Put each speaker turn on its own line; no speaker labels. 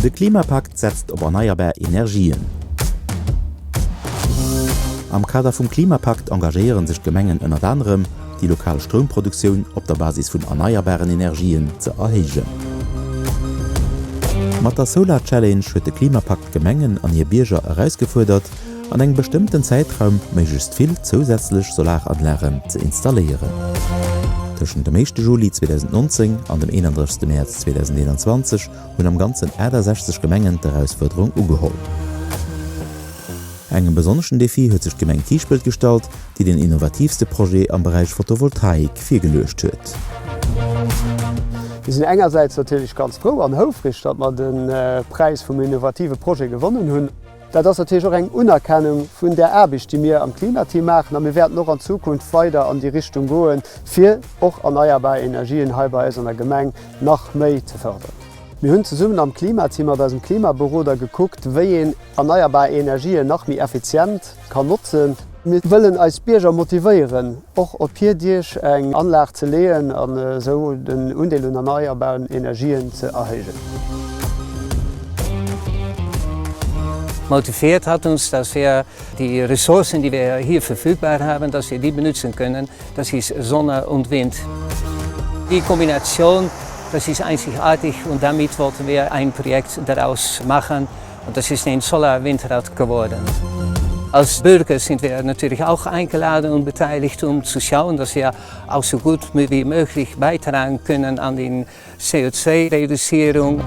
De Klimapakt setzt op erneierbar Energien. Am Kader vum Klimapakt engagéiere sech d'Gemengen ënnert anerem, déi lokal Stroumproduktioun op der Basis vun erneierbaren Energien ze erhéijen. Mat der Solar Challenge huet de Klimapakt d'Gemengen an hir Bierger erausgefuerdert, an engem bestëmmten Zäitraum méiglechst vill zousätzlech Solaranlagen ze installéieren. Tëschent dem éischte Juli 2019 an dem 31 Mäerz 2021 hunn am Ganzen 68 Gemengen d'Erausfuerderung ugeholl. Engem besonneschen Defi huet sech d'Gemeng Kiischpelt gestallt, déi den innovatiivste Projet am Beräich Photovoltaik virgeluecht huet.
Mir sinn engersäits natierlech ganz frou an houfreg, datt mer de Präis vum innovative Projet gewonnen hunn. Dat ass natierlech och eng Unerkennung vun där Aarbecht, déi mir am Klimateam maachen. A mir wäerten och an Zukunft weider an déi Richtung goen, fir och erneierbar Energien hei bei eis an der Gemeng nach méi ze fërderen. Mir hunn zesummen am Klimateam mat eisem Klimaberoder gekuckt, wéi een erneierbar Energien nach méi effizient kann notzen. Mir wëllen eis Bierger motivéieren, och op hir Diech eng Anlag ze leeën an esou den Undeel un erneierbaren Energien ze erhéijen.
Motiviert hat uns, dass wir die Ressourcen, die wir hier verfügbar haben, dass wir die benutzen können, das ist Sonne und Wind. Die Kombination, das ist einzigartig und damit wollten wir ein Projekt daraus machen und das ist ein Solar-Windrad geworden. Als Bürger sind wir natürlich auch eingeladen und beteiligt, um zu schauen, dass wir auch so gut wie möglich beitragen können an die CO2-Reduzierung.